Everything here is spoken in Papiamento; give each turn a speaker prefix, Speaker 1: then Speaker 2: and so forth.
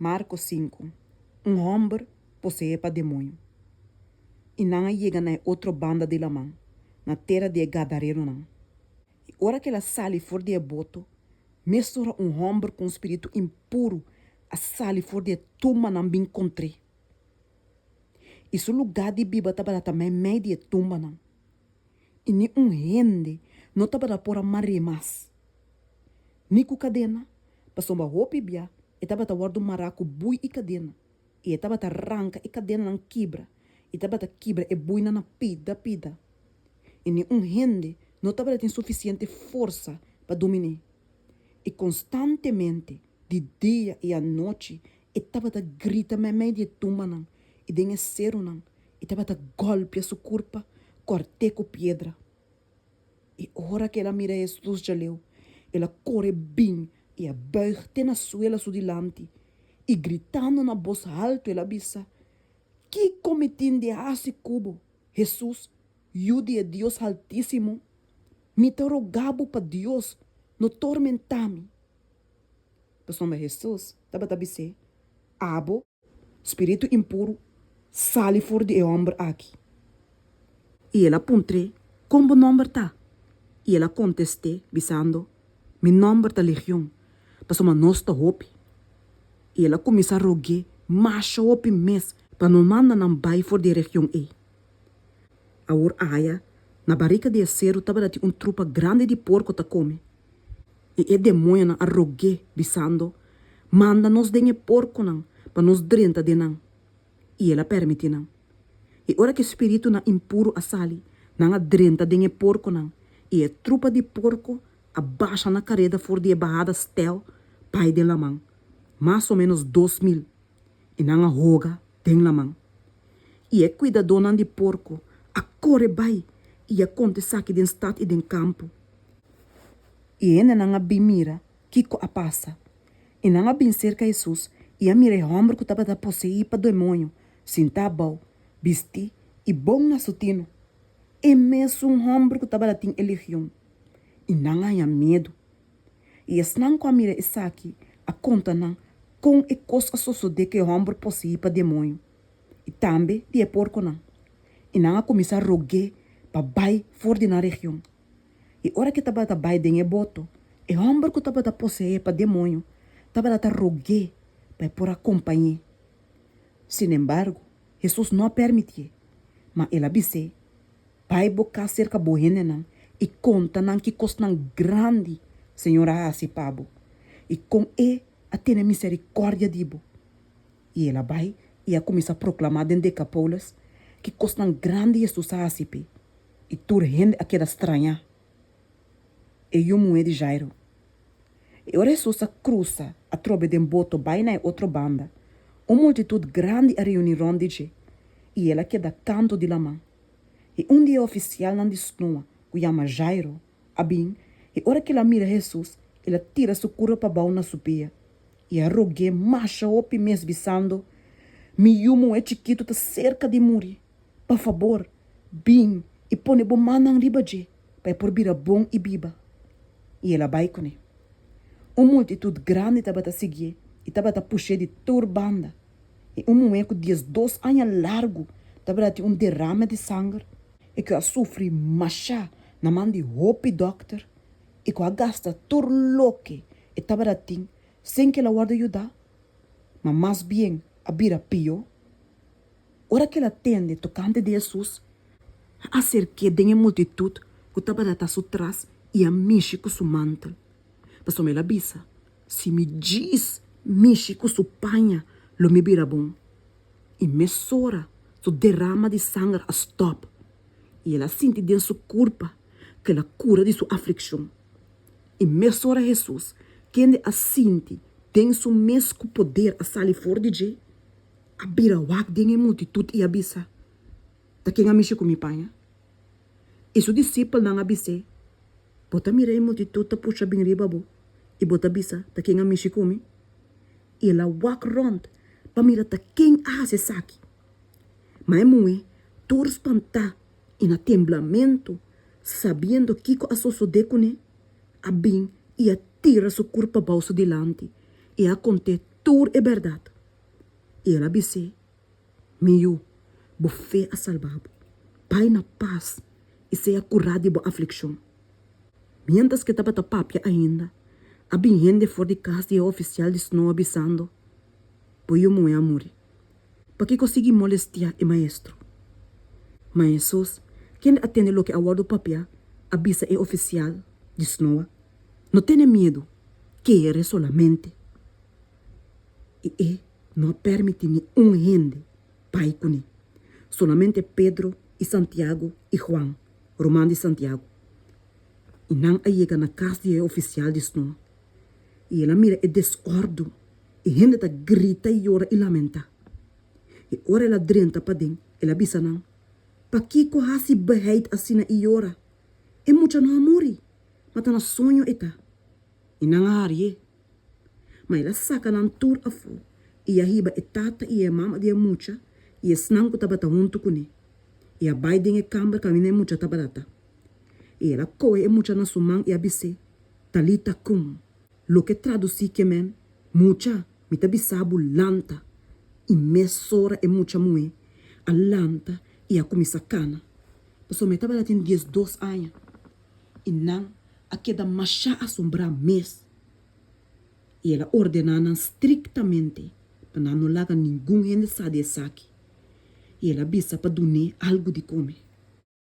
Speaker 1: Marko sinku, Un hòmber poseé pa demoño. I nan a yega na e otro banda di laman, na tera di e gadareronan. I ora ku el a sali for di e boto, mesora un hòmber ku un spiritu impuru a sali for di e tumbanan bin kontr'é. I su lugá di biba tabata ta meimei di e tumbanan, i ni un hende no tabata por a mar'é mas, ni ku kadena, pasobra hopi bia e tabata wòrdu mará ku bui i kadena, i e tabata ranka e kadenanan kibra i tabata kibra e buinan na pida pida, i ni un hende no tabata tin sufisiente forsa pa domin'é. I konstantemente, di dia i anochi, e tabata grita meimei di e tumbanan i den e serunan, i tabata gòlpia su kurpa kòrt'é ku piedra. I ora ku el a mira Hesus djaleu, el a kore bin i a bùig te na suela su dilanti, i gritando na bos haltu el a bisa, Kiko mi tin di hasi ku bo, Hesus, Yu di e Dios Haltísimo? Mi ta roga bo pa Dios no tormentá mi. Pasobra Hesus tabata bis'é, Abo, Spiritu impuru, sali for di e hòmber aki. I el a puntr'é, Kon bo nòmber ta? I el a kontest'é, bisando, Mi nòmber ta Legion, pasobra nos ta hopi. I el a kuminsá rog'é masha hopi mes pa no manda nan bai for di e region ei. Awor aya, na barika di e seru tabata tin un trupa grandi di porko ta kome. I e demoñonan a rog'é, bisando, Manda nos den e porkonan, pa nos drenta den nan. I el a pèrmití nan. I ora ku e spiritunan impuru a sali, nan a drenta den e porkonan, i e trupa di porko a basha na kareda for di e bahada steil bai den laman, mas o ménos 2000, i nan a hoga den laman. I e kuidadónan di porko a kore bai i a konta esaki den stat i den kampo. I e hendenan a bin mira kiko a pasa. I nan a bin serka Hesus i a mira e hòmber ku tabata poseí pa demoño sintá abou, bistí i bon na su tino, e mesun hòmber ku tabata tin e legion. I nan a haña miedu. I esnan ku a mira esaki a konta nan kon e kos a sosodé ku e hòmber poseí pa demoño i tambe di e porkonan. I nan a kuminsá rog'é pa bai for di nan region. I ora ku e tabata bai den e boto, e hòmber ku tabata poseé pa demoño tabata ta rog'é pa e por a kompañ'é. Sinembargo, Hesus no a pèrmitié, ma el a bis'é, Bai bo kas serka bo hendenan i konta nan ki kosnan grandi Señor a hasi pa bo i kon e a tene miserikòrdia di bo. I el a bai i a kuminsá proklamá den Dekapolis ki kosnan grandi Hesus a hasi p'e. I tur hende a keda strañá. E yu muhé di Jairo. I ora Hesus a krusa atrobe den boto bai na e otro banda, un multitut grandi a reuní rònt di dje, i el a keda kantu di laman. I un di e ofisialnan di snoa, ku yama Jairo, a bin, i ora ku el a mira Hesus, el a tira su kura pabou na su pia, i a rog'é masha hopi mes, bisando, Mi yu muhé chikitu ta serka di muri. Pa fabor, bin i pone bo mannan riba dje pa e por bira bon i biba. I el a bai kuné. Un multitut grandi tabata siguié i tabata push'é di tur banda. I un muhé ku diesdos aña largu tabata tin un derame di sanger i ku a sufri mashá na man di hopi dòkter i ku a gasta tur loke e tabata tin sin ku el a wòrdu yudá, ma mas bien a bira pió. Ora ku el a tende tokante di Hesus, a aserk'é den e multitut ku tabata ta su tras i a mishi ku su mantel. Pasobra el a bisa, Si mi djis mishi ku su paña, lo mi bira bon. I mesora su derama di sanger a stòp, i el a sinti den su kurpa ku el a kura di su aflikshon. I mesora Hesus, kende a sinti den su mes ku poder a sali for di dje, a bira wak den e multitut i a bisa, Ta ken a mishi ku mi paña? I su disipelnan a bis'é, Bo ta mira e multitut ta pusha bin riba bo, i bo ta bisa, Ta ken a mishi ku mi? I el a wak rònt pa mira ta ken a hasi esaki. Ma e muhé, tur spantá i na temblamentu, sabiendo kiko a sosodé kuné, a bin i a tira su kurpa bou su dilanti i a kont'é tur e bèrdat. I el a bis'é, Mi yu, bo fe a salba bo. Bai na pas i sea kurá di bo aflikshon. Miéntras ku e tabata papia ainda, a bin hende for di kas di e ofisial di snoa bisando, Bo yu muhé a muri. Pakiko sigui molestiá e maestro? Ma Hesus, kende a tende loke a wòrdu papiá, a bisa e ofisial di snoa, No tene miedu, kere solamente. I e no a pèrmití ni un hende bai kuné, solamente Pedro i Santiago i Huan, ruman di Santiago. I nan a yega na kas di e ofisial di snoa, i el a mira e desòrdu i hende ta grita i yora i lamentá. I ora el a drenta paden, el a bisa nan, Pakiko hasi beheit asina i yora? E mucha no a muri, ma ta na soño e ta. I nan a harié. Ma el a saka nan tur afó i a hiba e tata i e mama di e mucha i esnan ku tabata huntu kuné, i a bai den e kamber kaminda e mucha tabata ta. I el a kohe e mucha na su man i a bis'é, Talita kum, loke tradusí ke men, Mucha, mi ta bisa bo, lanta! I mesora e mucha muhé a lanta i a kuminsá kana, pasobra e tabata tin diesdos aña. I nan a keda mashá asombrá mes. I el a ordená nan striktamente pa nan no laga ningun hende sa di esaki. I el a bisa pa dun'é algu di kome.